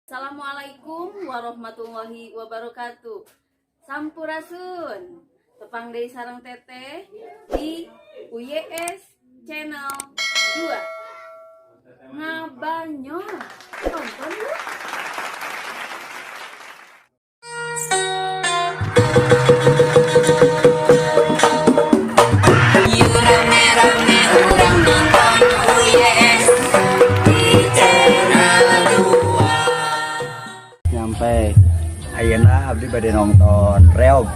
Assalamualaikum warahmatullahi wabarakatuh. Sampurasun. Tepang deui sareng Teteh di UYS Channel 2. Ngabanyor. Tonton yuk. Yuk rame-rame urang nonton UYS di channel 2. Nyampe ayeuna abdi bade nonton reog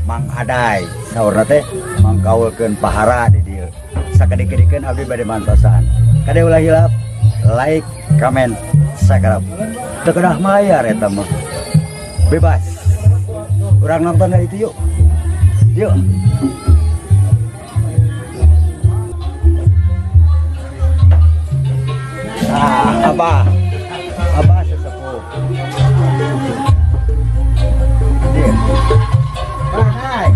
Mang Aday, saurna teh mangkaulkeun pahara di dieu. Sakedik-kedikeun abdi bade mantosan. Kade ulah hilap like, comment, subscribe. Teu kedah mayar, eta mah bebas. Urang nonton dari itu yuk, yuk. Nah, apa apa sesepuh. Dia. Badai.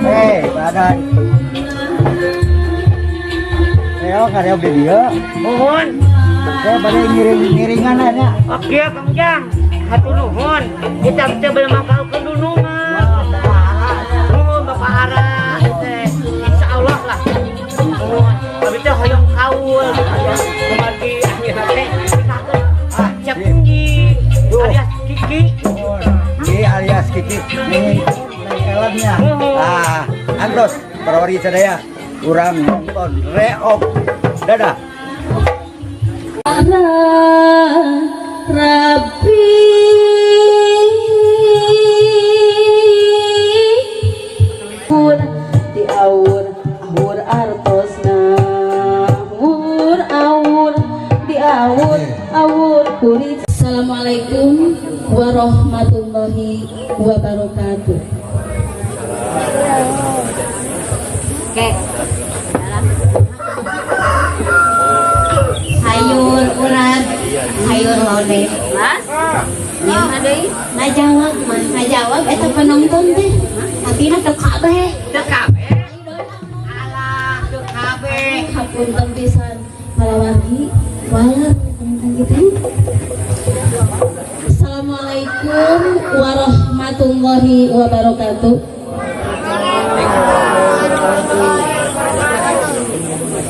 Hei, badai. Reog ngareog di dieu. Nuhun. Saya bade ngiring-ngiringan nya. Oke, Kang Jang. Hatur nuhun. Kita teh belum mangkalkeun dunungan. Nuhun Bapak Hara teh. Insyaallah lah. Nuhun. Abi teh hoyong kaul gitu ya. Kumargi akhirna teh nikahkeun Cep Enggi alias Kiki. Ini alias Kiki. Ini Neng. Ah, antos para wargi sadaya, urang nonton reog. Dadah. Rabbi Ur di awur awur artosna, awur awur di awur awur kurit. Assalamualaikum warahmatullahi wabarakatuh. Oke. Sayur urat, sayur lodeh. Mas, nyeuna deui. Ngajawab mah, ngajawab eta penonton teh. Tapi teu kabeh. Teu kabeh. Alah, teu kabeh. Hapunten pisan palawargi waler tentang gitu. Assalamualaikum warahmatullahi wabarakatuh.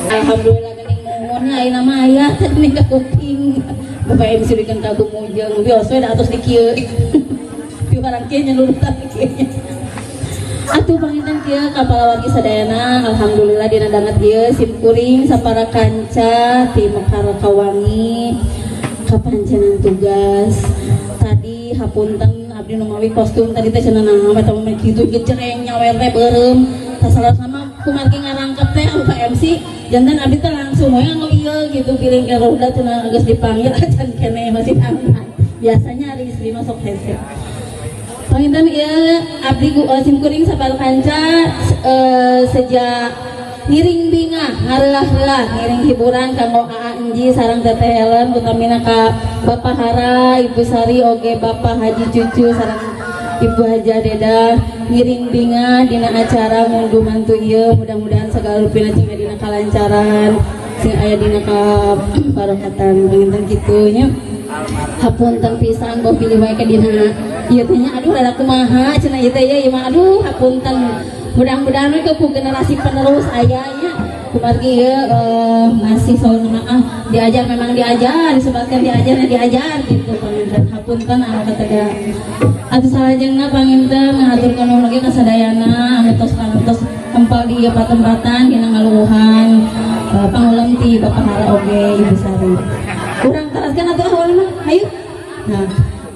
Alhamdulillah geuning muhun ayeuna mah aya tadi ka kuping. Bapak MC bikin kagum mujeng biasa da atos di kieu. Piwarang kieu nyelurutan kieu nya. Atuh panginten kieu ka palawargi sadayana, alhamdulillah dina danget ieu sim kuring sapara kanca ti Mekar Kawangi kapancenan tugas. Tadi hapunten abdi nu mawi kostum tadi teh cenah naon eta mah kitu gecereng nyawer teh beureum. Salah sama kumargi ngarangkep teh anu ka MC janten abdi teh langsung we nganggo ieu gitu piling ke roda cenah geus dipanggil acan keneh masih angkat. Biasanya ari istri mah sok hese. Panginten ieu abdi sim kuring sapara kanca sejak ngiring bingah ngareulah-reulah ngiring hiburan kanggo Aa Enji sareng Teteh Ellen, utamina ka Bapak Hara, Ibu Sari oge Bapak Haji Cucu sareng Ibu Haja Deda ngiring bingah dina acara ngunduh mantu ieu. Mudah-mudahan segala rupina cing aya dina kalancaran, sing aya dina kabarokatan. Panginten kitu nya, hapunten pisan boh pilih wae ka dina ieu teh nya. Aduh, rada kumaha cenah ieu teh ieu mah. Aduh, hapunten. Mudah-mudahan we ku generasi penerus aya nya, kumargi ieu masih saur mah ah diajar, memang diajar, disebutkan diajar diajar gitu. Panginten hapunten anu katega. Atuh salajengna panginten ngahaturkeun nuhun oge ka sadayana anu tos parantos tempel di ieu patempatan dina ngaluwuhan pangulem ti Bapak Hara oge Ibu Sari. Urang teraskeun atuh ah mah, hayu. Nah,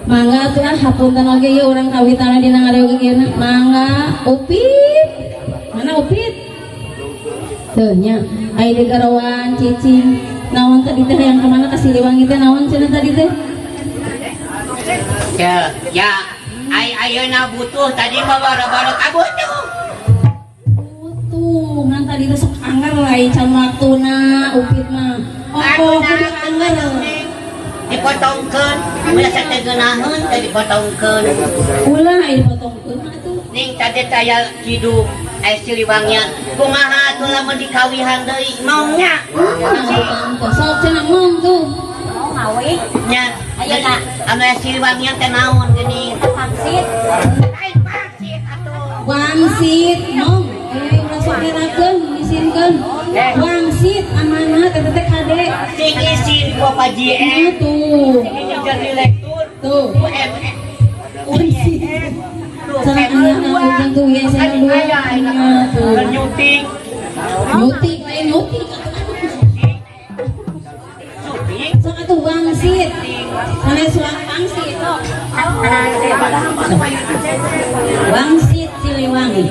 mangga atuh ah, hapunten oge ieu urang kawitana dina ngareog ieu. Mangga Upit. Mana Upit? Tuh nya, aya di garawan cicing. Naon tadi teh yang kemana ka Siliwangi teh, naon cenah tadi teh? Ya, ya. Ai ayeuna butuh, tadi mah bara-bara kabutuh. Butuh, ngan tadi teh sok anger lah can waktuna Upit mah. Oh, kudu anger. Dipotongkeun, ulah teh geunaheun teh dipotongkeun. Ulah aya dipotongkeun mah atuh. Ning tadi taya kidung aya Siliwangian. Kumaha atuh lamun dikawihan deui maungnya? Sok cenah mong tuh. Ngawi. Nya. Ayeuna. Anu aya Siliwangian teh naon geuning? Pangsit. Lain pangsit atuh. Wangsit, nom. Eh, ulah sok ngerakeun, isinkeun. Wangsit amanat eta teh kade. Sing isin ku Pak JM. Nah, tuh. Manajer direktur. Tuh. UMN. Wangsit. Tuh, Sareng anak ujang tuh ya Kan sareng dua. aya Nah, tuh. keur nyuting. Nyuting lain nyuting. Syuting. Sok atuh wangsit. Sanes wangsit. Wangsit Siliwangi. Wangsit Siliwangi.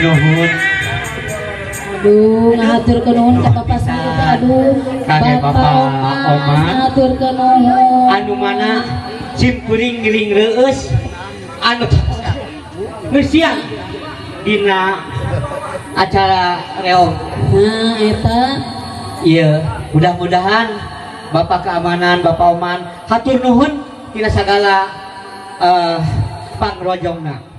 Nuhun. Aduh, ngahaturkeun nuhun ka Bapak saya, aduh. Kangge Bapak Oman. Ngahaturkeun nuhun. Anu mana sim kuring ngiring reueus anu ngeusian dina acara reog. Nah, eta Iya, mudah-mudahan Bapak keamanan, Bapak Oman hatur nuhun tina sagala pangrojongna.